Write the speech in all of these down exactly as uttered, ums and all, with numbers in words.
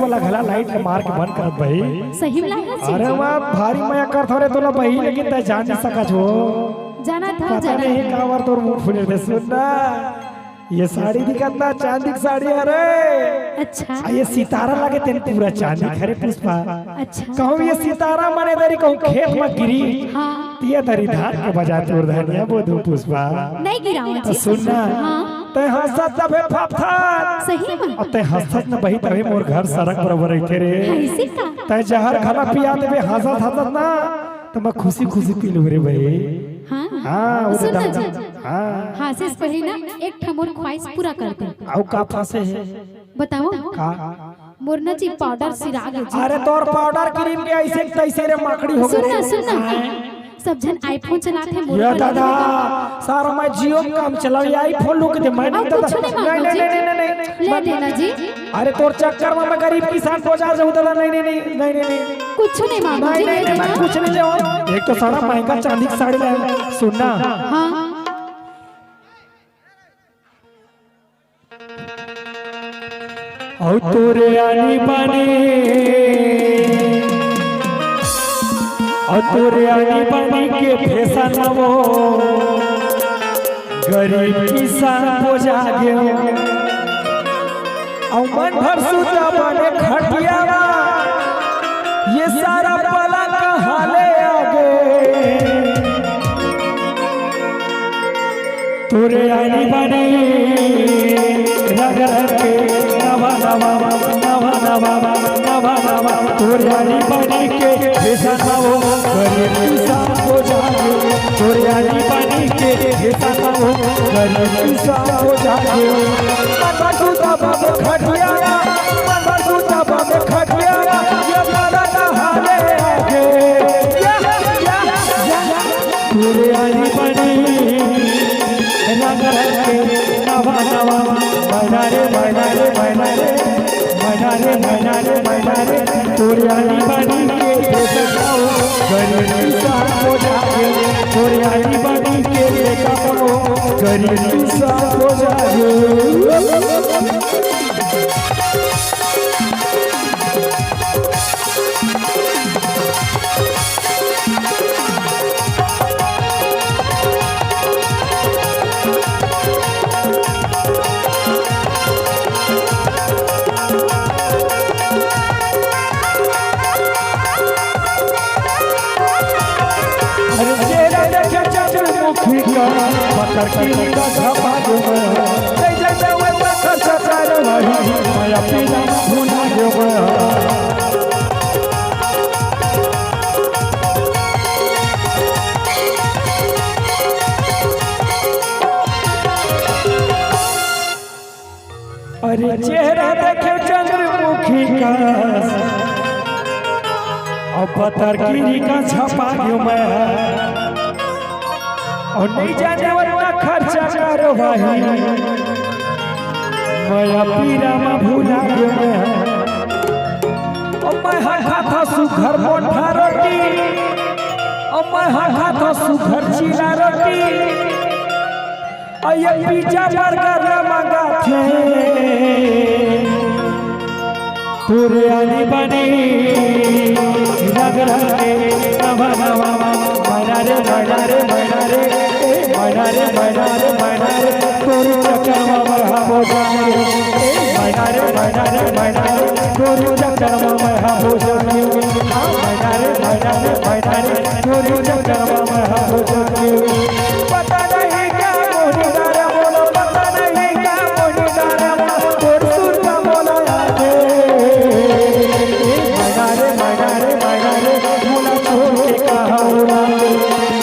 ला घला लाइट ला मार के बंद करत बही। सही में लाया जी? अरे वाह, भारी मया करत हव रे तोला बही, लेकिन तैं जान नहीं सकत हो। जाना था, पता जाना नहीं था। काबर तोर मुंह फुले रे। सुन ना, ये साड़ी दिखत ना, चांदी के साड़ी हरे। अच्छा। आ ये सितारा लगे तेन पूरा चांदी हरे पुष्पा। अच्छा। कहूँ ये सितारा मने दरी कहूँ खेत में गिरी। हाँ। तिया दरी धान के बजाय तोर धनिया बोधू पुष्पा। नहीं गिरावत जी। सुन ना। हाँ। तैं हंसत तभे फफथार। सही में? अब तैं हंसत न बही तभे मोर घर सड़क बरोबर रहिथे रे। ऐसे का? तैं जहर घला पिया देबे हंसत हंसत ना, त मैं खुशी खुशी पी लूं रे बही। हाँ। हाँ, वो सुन ना दादा। जी। हाँ। हाँ, से पहले ना एक ठा मोर ख्वाहिश पूरा कर दे। अउ का फंसे हे? बताओ। का? मोर ना जी पाउडर सिरा गे जी। अरे तोर पाउडर क्रीम के ऐसे के तैसे रे माकड़ी हो सुन ना, गए। सुन ना। सब झन iPhone चलाथे, मोर ये पाउडर दादा, सारा मैं Jio के काम चलाओ, ये iPhone लुक दे, मैं अब नहीं दादा। कुछ नहीं मांगो नहीं, जी। नहीं, नहीं, नहीं, नहीं। ले मैं देना जी। अरे तोर चक्कर में मैं गरीब किसान बाजार जाऊं दादा, नहीं, नहीं, नहीं, नहीं, नहीं, नहीं। कुछ नहीं मांगो नहीं, जी, नहीं, ले नहीं, मैं देना। कुछ नहीं जाऊं। एक तो सारा महंगा चांदी की साड़ी लाया, सुन ना। हाँ। अउ तोरे आनी बानी, अउ तोरे आनी बानी के फैशन वो गरीब किसान हो जागे। अउ मन भर सुता बने खटियावा, ये सारा पलंग हाले आगे। तोरे आनी बानी रंग रंग के नवा नवा, नवा नवा, नवा नवा। तोरे आनी बानी के फैशन नवो, गरीब किसान हो जागे। तोरे आनी बानी के फैशन नवो, गरीब किसान हो जागे। मन भर सुता बने खटिया, मन भर सुता बने खटिया, ये मरद हाले आगे। या, या, या। तोरे आनी बानी रंग रंग के नवा नवा, मैना रे, मैना रे, मैना रे, मैना रे, मैना रे, मैना रे। तोरे आनी बानी के देखाओ, गरीब किसान हो जागे। तोरे आनी बानी के देखाओ, गरीब किसान हो जागे। अरे चेहरा देखे चंद्रमुखी का, पत्थर की का झपा दो मैं। जय जय जय वो पत्थर चक्कर वही, मैं अपनी नाम भुला दो मैं। अरे चेहरा देखे चंद्रमुखी का, अउ पत्थर की का झपा गयो मैं, अउ नहीं जाने वाला खर्चा करवाही, मैं पीरा में भुला गयो मैं। अउ मैं हा खाता सुघर मोठा रोटी, अउ मैं हा खाता सुघर चीला रोटी। अउ ये पिज्जा बर्गर ला मंगाथे। तोरे आनी बानी रंग रंग के नवा नवा, मैना रे, मैना रे, मैना रे, मैना रे, मैना रे, मैना रे, तोरे चक्कर में मैं हाबो जाने। मैना रे, मैना रे, मैना रे, तोरे चक्कर में मैं हाबो जाने। हाँ, मैना रे, मैना रे, मैना रे, तोरे चक्कर में मैं हाबो जाने। पता नहीं क्या मोहिनी डारा बोलो, पता नहीं क्या मोहिनी डारा बोलो, तोर सुर का बोलो आके। ए मैना रे, मैना रे, मैना रे, मोला छोड़ के कहाँ उड़ा दे।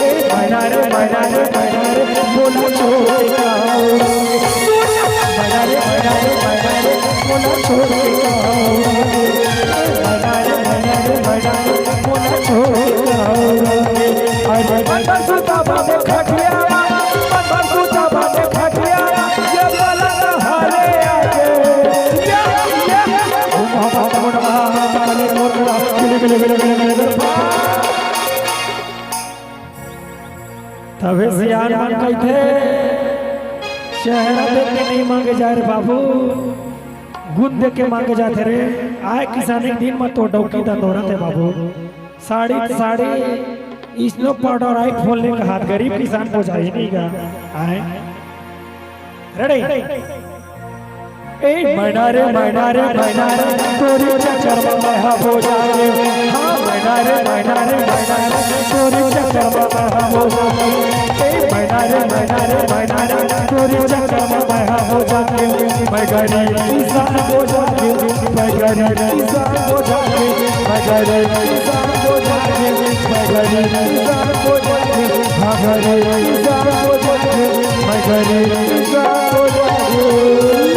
ए मैना रे, मैना रे, मैना रे, मोला छोड़ के कहाँ उड़ा दे। मैना रे, मैना रे, मैना रे, मोला छोड़ के कहाँ उड़ा दे। ए मैना रे, मैना रे, मैना रे, मोला छोड़ के कहाँ उड़ा दे। अरे मन भर सुता बाबे खटिया, मन भर सुता बाबे खटिया, ये पलंग हाले आके। या, या। ओ बाबा, बाबा, बाबा, बाबा, बाबा, बाबा, बाबा। तभे सियान मन कहिथे, चेहरा देख के नहीं मांगे जाए रे बाबू। गुण दे के मांगे जाथे रे। आय किसान एक दिन म तो डौकी दंदोरत हे बाबू। साड़ी साड़ी स्नो पाउडर आय फोन ले कहात गरीब किसान बोझाही नहीं गा। आय रेडी। ए मैना रे मैना रे मैना रे तोरी चक्कर में मैं हा बोझा गे। हाँ मैना रे मैना रे मैना रे तोरी चक्कर में मैं हा बोझा गे। ए मैना रे मैना रे मैना रे तोरी चक्कर में मैं हा बोझा गे। मैं गरीब किसान बोझा गे। मैं गरीब किसान बोझा गे। मैं गरीब किसान बोझा गे। मैं गरीब किसान बोझा गे। हाँ गरीब किसान बोझा गे। मैं गरीब किसान बोझा गे।